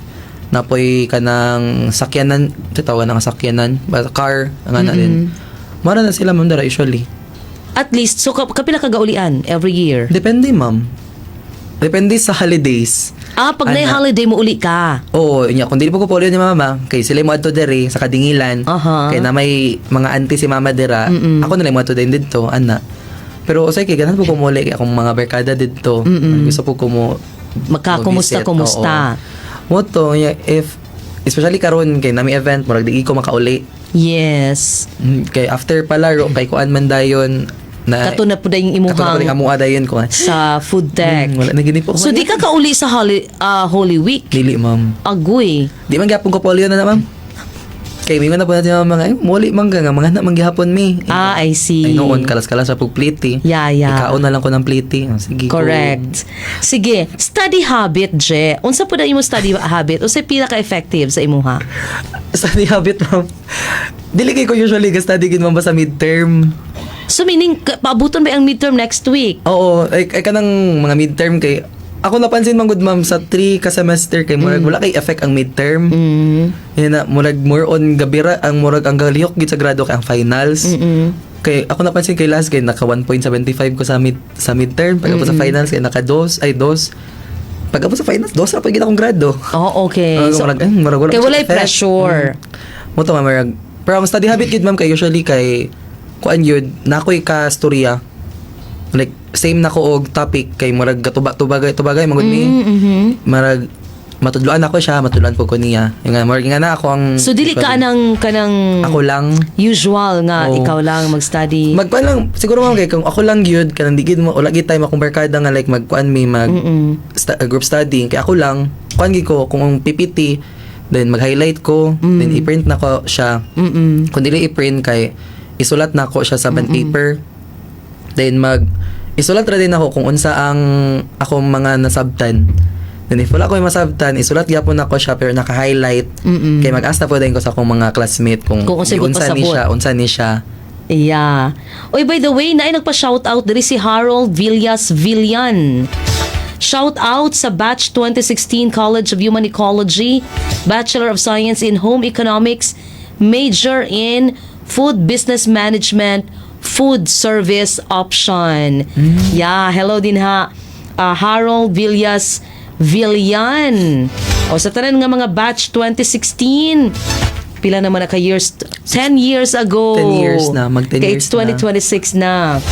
Napoy kanang sakyanan, tatawa na nga sakyanan, ba car ang ana din. Mara na sila, ma'am, dara usually. At least so kapila ka gaulian every year? Depende, ma'am. Depende sa holidays. Ah, pag na Ana. holiday mo uli ka. Oo, nya kung dili po ko polio ni mama, kay sila mo adto diri sa Kadingilan. Kay na may mga auntie si mama dira. Ako na lang mo adto din didto, ana. Pero usay kay ganahan po ko muli kay akong mga barkada didto. Gusto po ko mo Magkakumusta, mo-visit. kumusta. Oo. Mo to, nya, if especially karon kay nami event, murag di ko makauli. Kay after palaro kay kuan man dayon na Kato na po yung kato na po imuhang yung amuha dayon ko. Sa food tech. Wala na gini po. So di ka kauli sa Holy Week? Dili, ma'am. Agoy. Di man gyapon ko polio na na, ma'am. Kay mingon na po natin mga ay, muli man ka nga mga na manggihapon mi. Ah, I see. Ay noon kalas-kalas sa pugpliti. Yeah. Ikaon na lang ko ng pliti. Oh, sige. Go. Correct. Sige, study habit, Je. Unsa po na imong study habit? Unsa pinaka-effective sa imuha? Study habit, ma'am. Dili kay ko usually ga study gid, ma'am, ba sa midterm. So meaning paabuton ba ang midterm next week? Oo, ay kanang mga midterm kay ako napansin man gud, ma'am, sa 3 ka semester kay murag wala kay effect ang midterm. Yan na murag more on gabira ang murag ang galihok gid sa grado kay ang finals. Kay ako napansin kay last kay naka 1.75 ko sa midterm, pag sa finals kay naka 2 ay 2. Pag sa finals, 2 ra pa gid akong grado. Oh, okay. Ah, So, murag, eh, murag wala kay siya walay effect. pressure. Mo to, ma'am, murag. Pero ang study habit gid, ma'am, kay usually kay kuan yun, nakoy ka storya. Like same na ko og topic kay murag gatuba tubagay tubagay magud ni. Murag matudloan ako siya, matudloan po ko niya. Yung nga murag nga na ako ang So dili ka anang kanang ako lang. Usual nga Oo. ikaw lang mag-study. Magkuan lang siguro, ma'am, kay kung ako lang gyud kanang di gid mo wala gid time akong barkada nga like magkuan mi mag group study kay ako lang kuan gid ko kung ang PPT, then mag-highlight ko, then i-print na ko siya. Kung dili i-print kay isulat na ko siya sa bond paper, then mag isulat ra din ako kung unsa ang akong mga nasabtan. Then if wala ko yung masabtan, isulat gyapon nako siya pero naka-highlight. Kay mag-ask na po din ko sa akong mga classmate kung, Kung unsay unsa ni pasabot. siya, unsa ni siya. Yeah. Oy, by the way, naay nagpa-shoutout diri si Harold Villas Villan. Shout out sa batch 2016 College of Human Ecology, Bachelor of Science in Home Economics, major in Food Business Management, Food Service Option. Yeah, hello din ha. Harold Villas Villan. O sa tanan nga mga batch 2016, pila naman na ka years? 10 years ago. 10 years na, mag 10 Kay years it's 2026 na.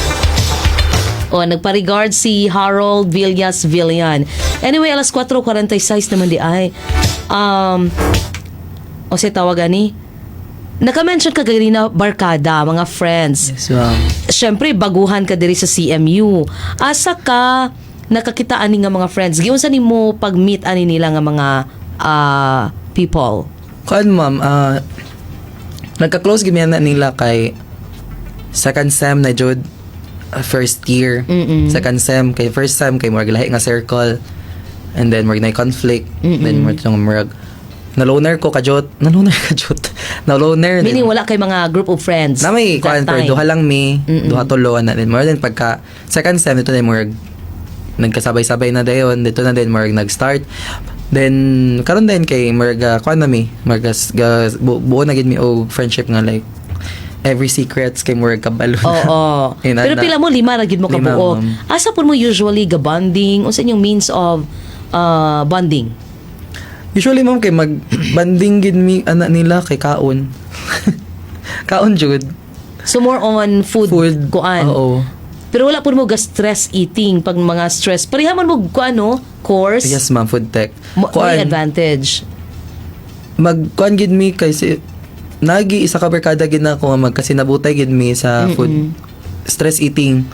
O, nagpa-regard si Harold Villas Villan. Anyway, alas 4:46 naman di ay. O siya tawagan ni. Naka-mention ka ganina barkada, mga friends. Yes, ma'am. Siyempre, baguhan ka diri sa CMU. Asa ka nakakita ani nga mga friends? Giunsa nimo pag-meet ani nila nga mga people? Kuan ma'am, nagka-close gid mi na nila kay second sem na jud, first year. Second sem kay first sem kay murag lahi nga circle and then murag na conflict, then murag tong murag na loner ko kajot, na loner kajot, na loner. Meaning wala kay mga group of friends Na may that kuan pero time. duha lang mi, duha tulo na then more than pagka second sem dito na murag nagkasabay-sabay na dayon dito na din murag nag-start. Then karon din kay murag kuan na mi, murag buo na gid mi og friendship nga like every secrets kay murag kabalo na. Oo. Yun, Pero na. pila mo, lima ra gid mo Lima, kabuok. ma'am. Asa pud mo usually ga-bonding? Unsa inyong means of bonding? Usually ma'am kay mag banding gid mi ana nila kay kaon. Kaon jud. So more on food, Food. kuan. Oo. Pero wala pud mo ga stress eating pag mga stress. Pareha man mo kuan no, course. Yes ma'am, food tech. May advantage. Mag kuan gid mi kay si nagi isa ka barkada gid na ako nga magkasinabutay gid mi sa food stress eating.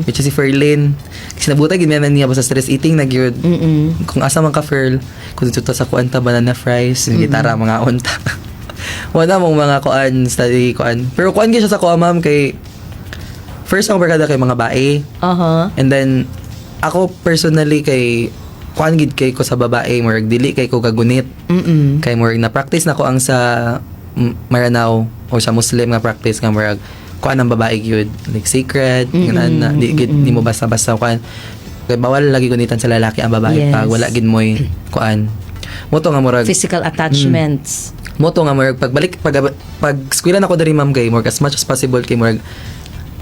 Which is si Ferlin. Sinabutay gid mi na niya basta stress eating na gyud. Kung asa man ka Ferl, kung dito ta sa kuan ta banana fries, gitara mga unta. Wala mong mga kuan study kuan. Pero kuan gid siya sa kuan ma'am kay first ang barkada kay mga bae. And then ako personally kay kuan gid kay ko sa babae, murag dili kay ko kagunit. Kay murag na practice na ko ang sa Maranao or sa Muslim nga practice nga murag kuan ang babae gyud like sacred mm na di gid nimo basta-basta kuan kay bawal lagi gunitan sa lalaki ang babae pag wala gid moy kuan mo to nga murag Physical attachments. Mo to nga murag pagbalik pag eskwela na ko diri ma'am kay murag as much as possible kay murag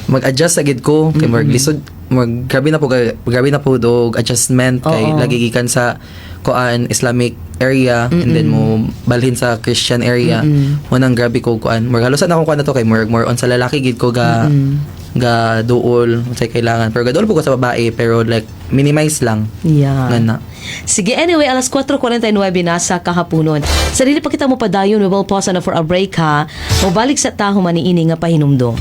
mag-adjust agad ko kay murag lisod, murag grabe na po dog adjustment kay lagi gikan sa kuan Islamic area and then mo balhin sa Christian area mo nang grabe ko kuan murag halos na akong kuan na to kay murag more on sa lalaki gid ko ga duol unsay kailangan pero ga duol po ko sa babae pero like minimize lang. Nga na. Sige, anyway, alas 4:49 na sa kahaponon. Sa dili pa kita mo padayon, we will pause na for a break ha. Mobalik sa taho maniini nga pahinumdom.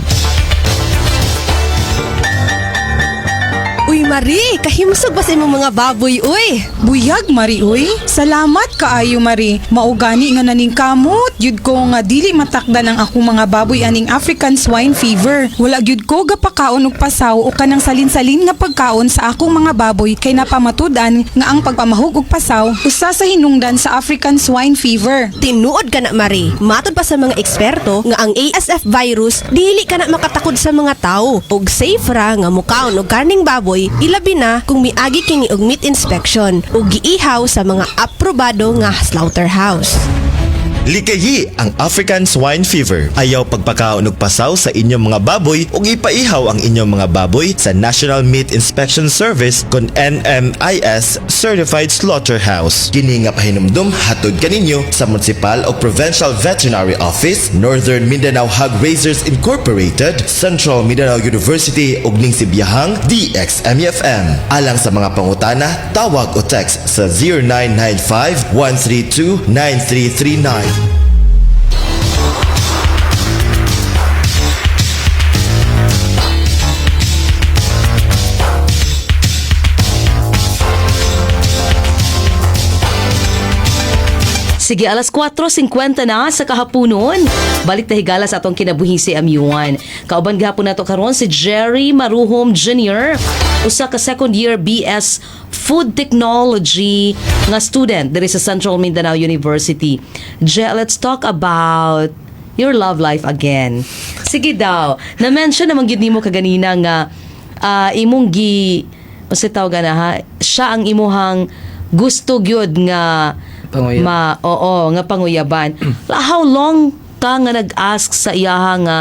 Uy, Marie, kahimsog ba sa imong mga baboy, uy? Buyag, Mari, uy. Salamat kaayo, Mari. Maugani nga naningkamot. Yud ko nga dili matakda ng akong mga baboy aning African swine fever. Wala gyud ko gapakaon og pasaw o kanang salin-salin nga pagkaon sa akong mga baboy kay napamatud-an nga ang pagpamahog og pasaw usa sa hinungdan sa African swine fever. Tinuod ka na, Marie. Matod pa sa mga eksperto nga ang ASF virus dili ka na makatakod sa mga tao ug safe ra nga mukaon og karning baboy, ilabi na kung miagi kini og meat inspection ug giihaw sa mga aprobado nga slaughterhouse. Likayi ang African Swine Fever. Ayaw pagpakaon og pasaw sa inyong mga baboy ug ipaihaw ang inyong mga baboy sa National Meat Inspection Service kon NMIS Certified Slaughterhouse. Kini nga pahinumdum hatod kaninyo sa Municipal o Provincial Veterinary Office, Northern Mindanao Hog Raisers Incorporated, Central Mindanao University ug ning Sibiyahang DXMFM. Alang sa mga pangutana, tawag o text sa 0995 132 9339. Sige. Sige, alas 4:50 na sa kahaponon. Balik ta higala sa atong Kinabuhing CMU1. Kauban gihapon nato karon si Jerry Maruhom Jr., usa ka second year BS Food Technology nga student diri sa Central Mindanao University. Je, let's talk about your love life again. Sige daw. Na-mention naman gyud nimo kaganina nga imong gi, unsay tawag na ha, siya ang imuhang gusto gyud nga Panguyab. Ma, oo, nga panguyaban. How long ka nga nag-ask sa iyaha nga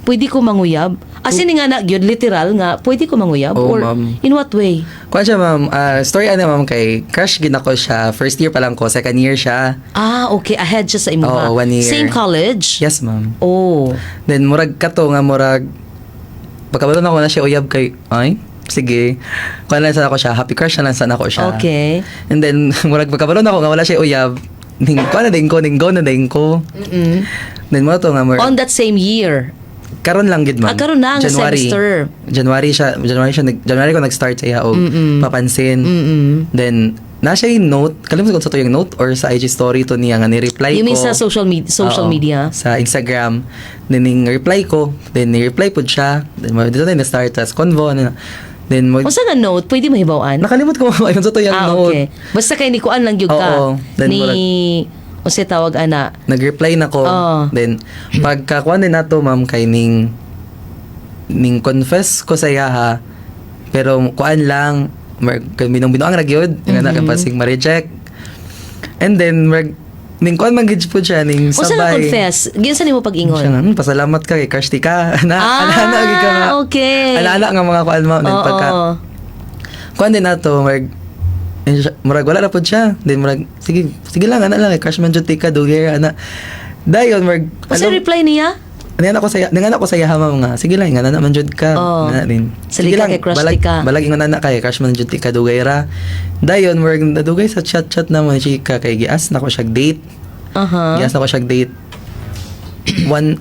pwede ko manguyab? As in nga na gyud literal nga pwede ko manguyab? Oo, or ma'am. in what way? Kuan siya, ma'am, story ano, ma'am, kay crush gid ako siya. First year pa lang ko, second year siya. Ah, okay, ahead siya sa imuha. Oo, one year. Same college? Yes, ma'am. Oh. Then murag kato nga murag pagkabalo na ako na siya uyab kay ay sige. Kuan lang sana ako siya, happy crush na lang sana ako siya. And then murag pagkabalo na ako nga wala siya uyab. Ning kuan na din ko, ning go na din ko. Then mo to nga murag On that same year. Karon lang gid, ma'am. Ah, karon na ang semester. January siya January ko nag-start sa iya og papansin. Then na siya yung note, kalimot ko sa to yung note or sa IG story to niya nga ni-reply You ko. mean sa social Oo, media? sa Instagram. Then ning reply ko, then ni-reply pud siya. Then dito na start tas convo ano na. Then mo Unsa nga note? Pwede mahibaw-an? Nakalimot ko ayun sa to yung Ah, note. okay. Basta kay ni kuan lang gyud ka. Oo. Then Ni unsay tawag ana? Nag-reply na ko. Oo. Then pagka kuan din nato, ma'am, kay ning confess ko sa iya ha. Pero kuan lang binong binuang ra gyud nga na pasig ma-reject. And then ning kuan man gid po siya ning Unsa nga sabay. confess? Giunsa nimo pag-ingon? Siya nga, pasalamat ka kay crush ti ka." Na, Ah, ana ana gid ka nga. Ana nga mga kuan, ma'am. Then pagka kuan din nato murag wala na pud siya. Then murag sige sige lang, ana lang kay crush man jud ti ka dugay ana. Dayon murag Unsa reply niya? Ningan ako sa iya, ma'am, nga sige lang, nga na man jud ka. Oo. Nga din. Sige Sige ka lang, kay crush balag, ti ka. Balag ingon na kay crush man jud ti ka dugay ra. Dayon murag nadugay sa chat chat na mo chika kay gias na ko siya date. Gias na ko siya date. One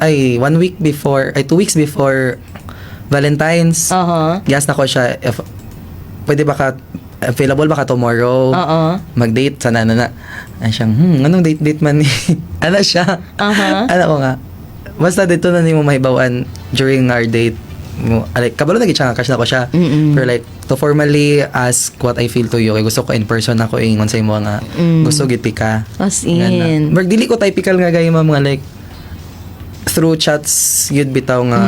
week before, ay, 2 weeks before Valentine's. Gias na ko siya if pwede ba ka, available ba ka tomorrow? Mag-date sana na na. Ay siyang, anong date date man ni?" Ano siya? Ano ko nga. Basta dito na nimo mahibawan during our date. Mo, like, kabalo na gid siya nga crush na ko siya. Pero like, to formally ask what I feel to you, kay gusto ko in person ako ingon sa imo nga gusto gid ka. As Nga na. in. Murag dili ko typical nga gay, ma'am, nga like through chats yun bitaw nga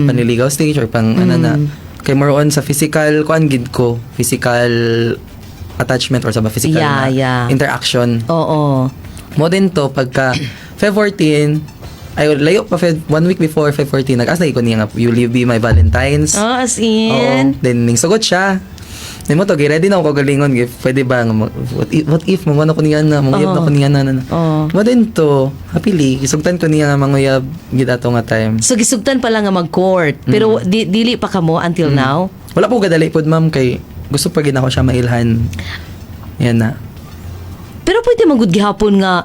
panliligaw stage or pang ano na kay more on sa physical kuan gid ko, physical attachment or sa ba physical na interaction mo din to. Pagka Feb 14, ay layo pa, Feb, one week before Feb 14, nag-ask na ko niya nga, "Will you be my Valentine's?" Oh, as Oo. in. Then ning sagot siya. Then mo to ready na ako kagalingon if pwede ba nga what if mangano ko niya na manguyab na ko niya na na. Oo. Mo din to happily gisugtan ko niya nga manguyab gid ato nga time. So gisugtan pa lang nga mag-court. Pero dili pa kamo until now. Wala po gadali pod, ma'am, kay gusto pa gid ako siya mailhan. Yan na. Pero pwede man gud gihapon nga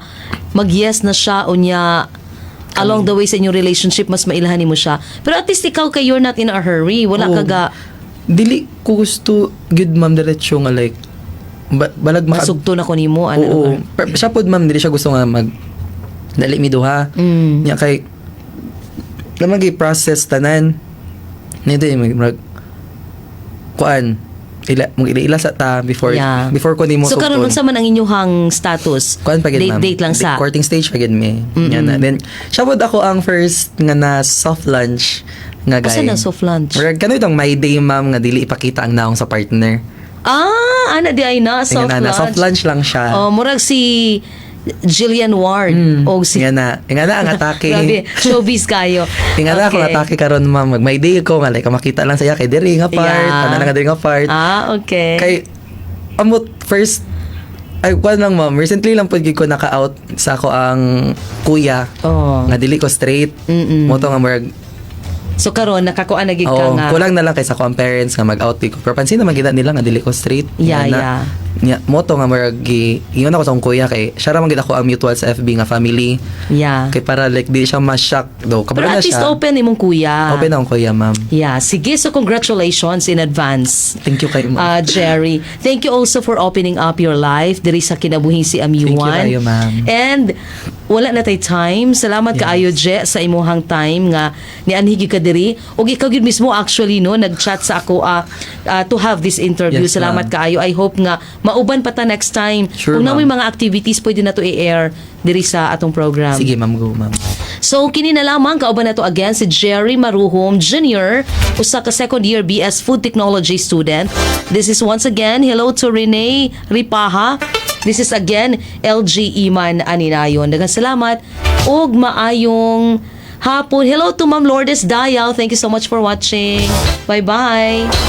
mag-yes na siya unya along the way sa inyong relationship mas mailhan nimo siya. Pero at least ikaw kay you're not in a hurry. Wala Oo. ka ga Dili ko gusto gid, ma'am, diretso nga like balag maka masugto na ko nimo ano. Oo. Pero siya pod, ma'am, dili siya gusto nga mag dali mi duha. Nya kay naman gi process tanan. Nito yung mag kuan ila mag ila sa ta before before ko nimo So karon sugton. unsa man ang inyuhang status? Kuan pa gid, Date ma'am. date lang sa. Courting stage pa gid mi. Yan na. Then siya pod ako ang first nga na soft lunch nga guy. Asa na soft lunch? Murag kano itong my day, ma'am, nga dili ipakita ang naong sa partner. Ah, ana di ay na soft Tingnan na, lunch. soft lunch lang siya. Oh, murag si Jillian Ward o si Nga na. Nga na ang atake. Grabe, showbiz kayo. Tingnan na akong atake karon, ma'am. Mag my day ko nga like makita lang saya kay diri nga part, ana nga diri nga part. Ah, okay. Kay amot first ay kuan lang, ma'am. Recently lang pud gid ko naka-out sa ako ang kuya. Oh. Nga dili ko straight. Mo to nga murag So karon nakakuan na gid ka Oo, nga. kulang na lang kay sa akong parents nga mag-out di ko. Pero pansin naman gid nila nga dili ko straight. Yeah, Nga na. yeah. Nya, mao to nga murag gi ingon ako sa akong kuya kay siya ra man gid ako ang mutual sa FB nga family. Kay para like di siya ma-shock do. Pero Kabalo at na least siya. open imong kuya. Open akong kuya, ma'am. Yeah, sige. So congratulations in advance. Thank you kay ma'am. Jerry. Thank you also for opening up your life diri sa Kinabuhing si Amyuan. Thank you kayo, ma'am. And wala na tay time. Salamat kaayo, Je, sa imuhang time nga nianhi gyud ka diri. Ug ikaw gyud mismo actually, no, nag-chat sa ako to have this interview. Yes, Salamat ma'am. kaayo. I hope nga mauban pa ta next time. Sure, Kung naa ma'am. mga activities, pwede na to i-air diri sa atong program. Sige, ma'am, go, ma'am. So kini na lamang, kauban nato again si Jerry Maruhom Jr., usa ka second year BS Food Technology student. This is once again, hello to Renee Ripaha. This is again LG Iman Aninayon. Daghang salamat ug maayong hapon. Hello to Ma'am Lourdes Dayaw. Thank you so much for watching. Bye-bye.